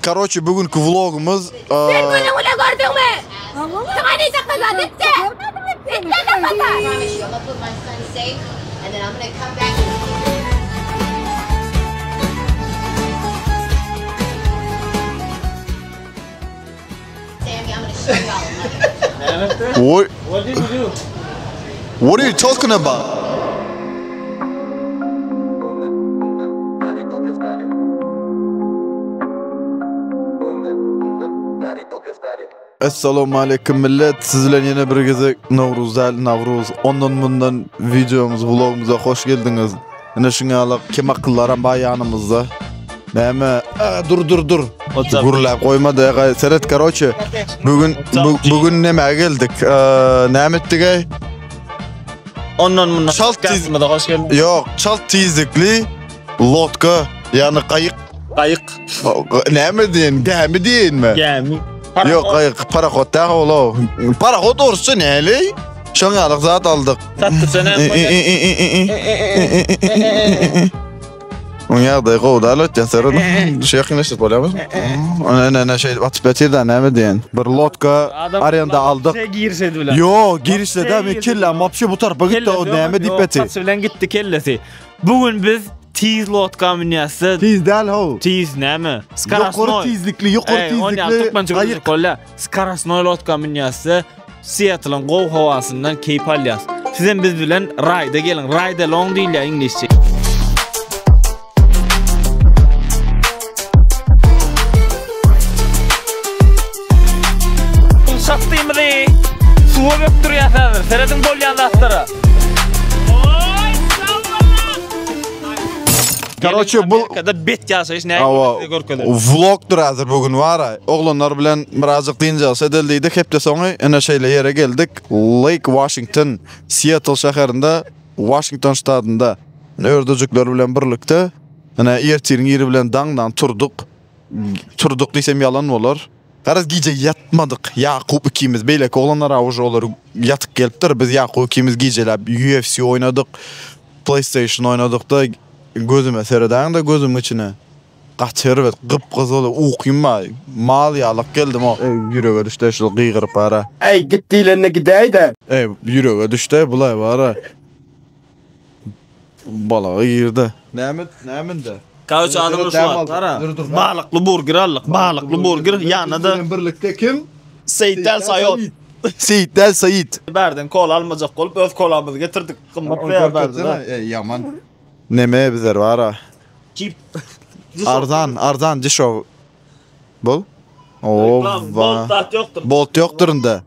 Karoçe bu günki vlogumyz Sen gözüň bilen gördüňmi? Saňa diýjek zat etdi. Etdi tapata. promise you, I'm gonna put my son safe, and then I'm gonna come back. Sammy, I'm gonna show y'all another. What What did you do? What are you talking about? Essalamu aleyküm millet. Siz bilen ýene bir gezek Nowruz däl, Nawruz. Ondan mundan videomuz, vlogumuza hoş geldiňiz. Ine şuň ýaly kim akyllylaram bar ýanymyzda. Näme? Aa, dur dur dur. What's up? Gürläp goýma da, seret karoçe. Bugün bu, bugün nämä geldik? Ee, näme etdik ey? Ondan mundan Çalt tiz- podcastymyza hoş geldiň. Ýok, çalt tizlikli lodka, ýagny gaýyk Gaýyk. Näme diýen? Gämi diýenmi? Gämi. Ýok, gaýyk parahod däl ol. Parahod orsça näli? Şoň ýaly zat aldyk. Satdyça näme bolýar? Oň ýagdaýy gowy däl ötýän seret. Şu ýakynlaşdyryp bolýarmy? Ene ene ene şeýdip atyp ýatyr da näme diýen. Bir lodka arenda aldyk. Şey girişedi bilen. Ýok, girişde däl, men kelläm wapşe bu tarapa gitdi, o näme diýip ýatyr. Saçy bilen gitdi kellesi. Bu gün biz tiz lodka münýäs. Tiz däl how. Tiz näme? Ýokary tizlikli, ýokary Ey, on ýaly tizlikli türkmençe gaýyk. gürrüň bolýar. Skorostnoý lodka münýäs. Seattle'yň gowy howasyndan keýp alýas. Sizem biz bilen ride geliň. Ride along diýilýär iňlisçe. Şatdymyzy suwa bökdürýäs häzir. Serediň bolýan zatlara. Karoçe bu Amerikada bet ýaşaýyş näme Awa, size görkezer. vlogdyr häzir bu gün bara. Oglanlar bilen birazjyk dynç alyş edeli diýdik. Hepde soňy ine şeýle ýere geldik. Lake Washington, Seattle şäherinde, Washington ştatynda. Ördejikler bilen birlikde ine ertiriň iri bilen daňdan turduk. Turduk diýsem ýalan bolar. Garaz gije ýatmadyk. Ýakup ikimiz, beýleki oglanlar a uje olar ýatyk gelipdir. Biz Ýakup ikimiz gijeläp UFC oýnadyk. PlayStation oýnadyk-da gözüme seredäňde gözümiň içine. Gaty erbet gyp-gyzyl ukym bar. Mal ýalyk geldim o. Ey, ýürege düşdi şul gygyryp bara. Ey git diýlende gidäý-de. Ey, ýürege düşdi bulay bara. Balaga girdi. Näme, näme-de? Karoçe adamlar şu wagt gara. Balykly burger aldyk. Balykly burger ýanyna-da birlikde kim? Seýitdel Saýot. Seýitdel Saýit. Bärden kola almajak bolup öz kolamyzy getirdik. Gymmat beýär bärde. Ey, ýaman. Neme bizler bara. Çip. Arzan, arzan dişow. Bul. Oo, Bolt zat ýokdur. Bolt ýokdur indi.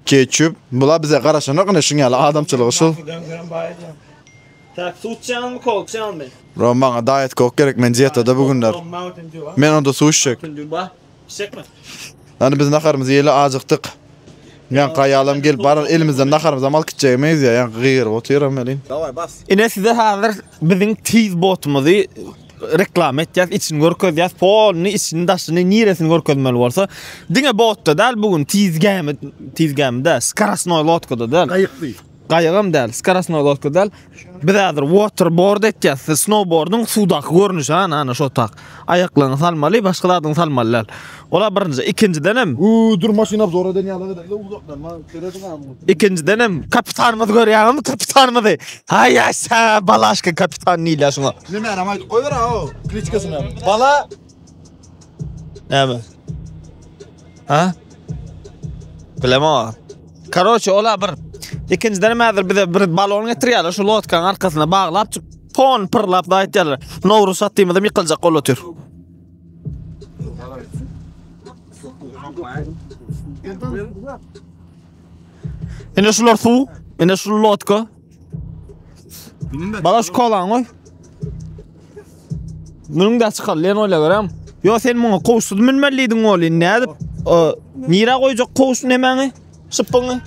Ketçup. Bular bize garaşanok ine şuň ýaly adamçylygy şul. Tak suw içýäňmi, kola içýäňmi? Bro maňa diet coke gerek men dietada bu günler. Mountain Dew. Men onda suw içjek. Mountain Dew bar. İçjekmi? Ýani biz naharymyzy ýeli ajykdyk. Ýaňky aýalam gelip barar elimizden naharymyzam alyp gitjegimiz ýa ýaňky gygyryp otyram welin. Ine size häzir biziň tiz botumyzy reklama etýäs, içini görkezýäs, polny içini daşyny niresini görkezmeli bolsa. Diňe botda däl bu gün tiz gämi, tiz gämi däl, skorostnoý lodkada däl. Gaýykdy. Gaýygam däl, skorostnoý lodka däl. Biz häzir waterboard etýäs. Snowboardyň suwdaky görnüşi ana ana şo tak. Aýaklaryňy salmaly, başga zadyňy salmaly däl. Ola birinji, ikinjidenem Uuu dur maşyn obzor eden ýaly edende uzakdan ma serediň ha. Ikinjidenem kapitanymyzy görýäňizmi kapitanymyzy? Haý aşa balaşka kapitan diýilýär şuňa. Nämänem aýdyp goýber ha o kliçkasyny. Bala Näme? Ha? Bilemok. Karoçe ola bir. Ikinjidenem häzir bize bir balon getirýärler şu lodkanyň arkasyna baglap çyk pon pyrlap da aýtýarlar. Nowruz satdygymyzam ýykyljak bolup otyr. Ine şular suw, ine şu lodka. Bala şu kolaňy goý. Munuň da çykaly len oýla görem. Ýo sen muňa kowşsuz münmelidiň ol indi nädip? Nirä goýjak kowş nemäňi? Şypbyňy?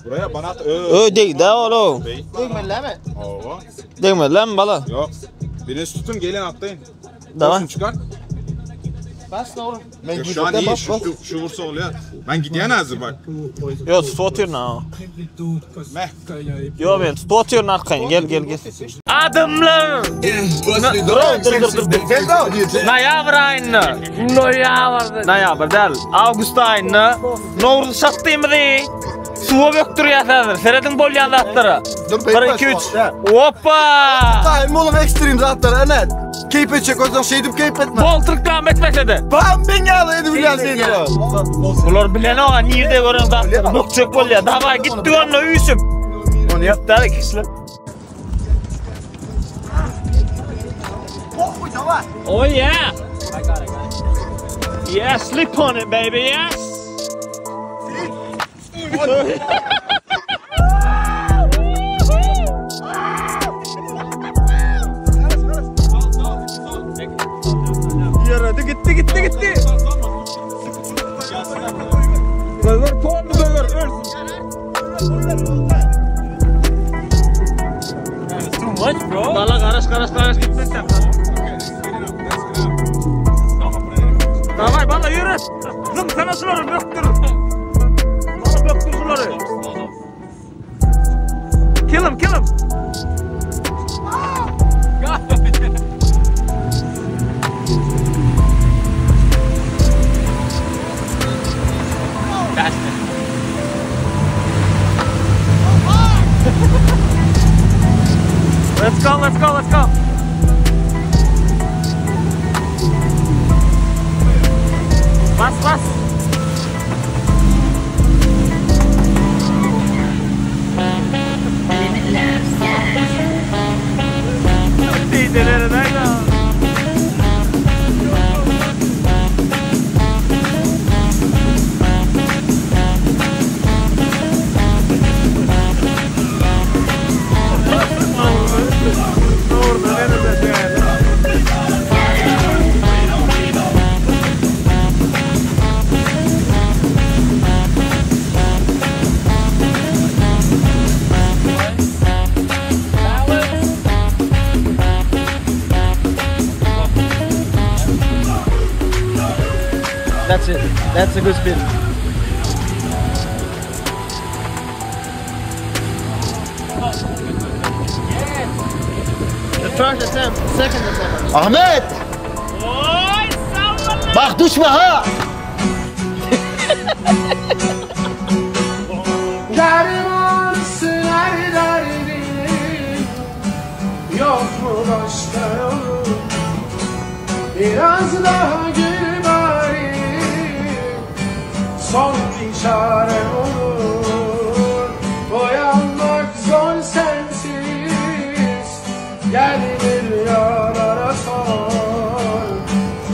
Buraya bana at. Ö degdi ol o. Degmelilämi? Owa. Degmelilämi bala? Ýok. Biriniz tutun gelin atlayın. Daway. Kowşuny çykar. Bas Nowruz. Men Şu an iyi, şu, şu, şu vursa oluyor. Ben gidýän hazır bak. Yo tutup otyryn ha. Yo men tutup otyryn arkaýyn. Gel gel gel. Adamlar! Dur dur dur dur. Noýabr aýynda. Noýabrda. Noýabr däl, awgust aýynda Nowruz şatdymyzy suwa bökdürýäs häzir. Serediň bolýan zatlara. 1 2 3. Opa! Taýyn boluň ekstrem zatlara ene. Keýp etjek bolsaň şeýdip keýp etme. Bol tyrklam etmese-de. Bam ben ýaly edip bilýän şeýdip. Bular bilenok ha nirde gören zatlary bökjek bolýar. Daway gitdik onda üýşüp. Ony ýapdylar kişiler. Oh yeah. I got it, got it. Yeah, slip on it baby, yes. Ýöredi gitdi gitdi gitdi. Göger polny göger ölsün. Too much bro. Bala garaş garaş garaş gitsin sen. Daway bala ýöret. Zym sana şulary bökdür. Bala bökdür şulary. Kill him, kill him. Let's go, let's go, let's go. Bas, bas. That's it. That's a good spin. The first attempt, second attempt. Ahmet! Bak düşme ha! Dermansın her derdin Yok mu başka yolu Biraz daha gül bari Son bir çare olur Uyanmak zor sensiz Gel bir rüyalara sor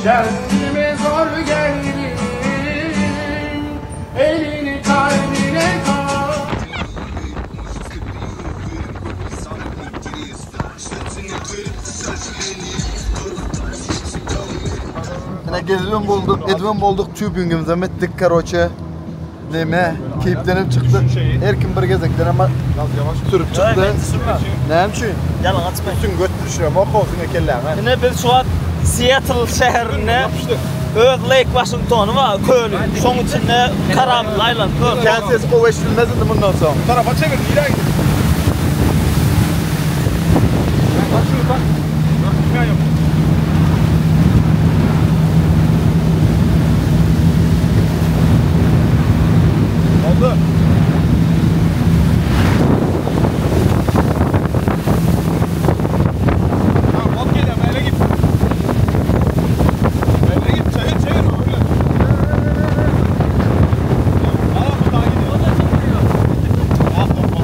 Kendime zor geldim Elini kalbine koy Ine gezibem bolduk, edibem bolduk, tübingimizem etdik karoçe. Neme, keýplenip çykdyk. Her kim bir gezekden ama sürüp çykdy. Näme üçin? Ýalan açma. Üstüň göt düşüremok, howsuň ekelläňe. Ine biz şu wagt Seattle şäherinde öz Lake Washingtony bar, köli. Şoň içinde karably aýlanyp ýörüs. Kän ses gowy eşidilmez indi mundan soň. Tarafa çevir, nirä gidip? Bak şunu bak. Bak, imkan yok. Oldu. Tamam, bot geliyor, böyle git. Böyle git, çevir, çevir, öyle. Tamam, bu daha gidiyor. Ah, bot, bot.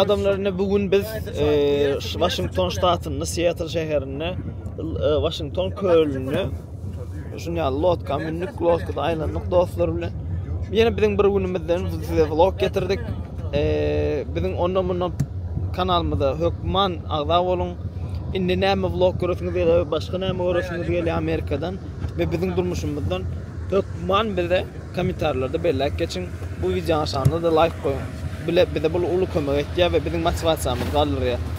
Adamlar ine bu gün biz e, Washington ştatynda Seattle şäherinde e, Washington kölünde şuny ýaly lodka mündik, lodkada aýlandyk dostlar bilen. Ýene biziň bir günümizden size vlog getirdik. E, biziň ondan mundan kanalymyza hökman agza boluň. Indi näme vlog göresiňiz gelýär, başga näme göresiňiz gelýär Amerikadan we biziň durmuşymyzdan hökman bize kommentariýalarda belläp geçiň. Bu wideonyň aşagynda-da laýk goýuň. Bile bize bu uly kömek etýär we biziň motiwasiýamyzy galdyrýar.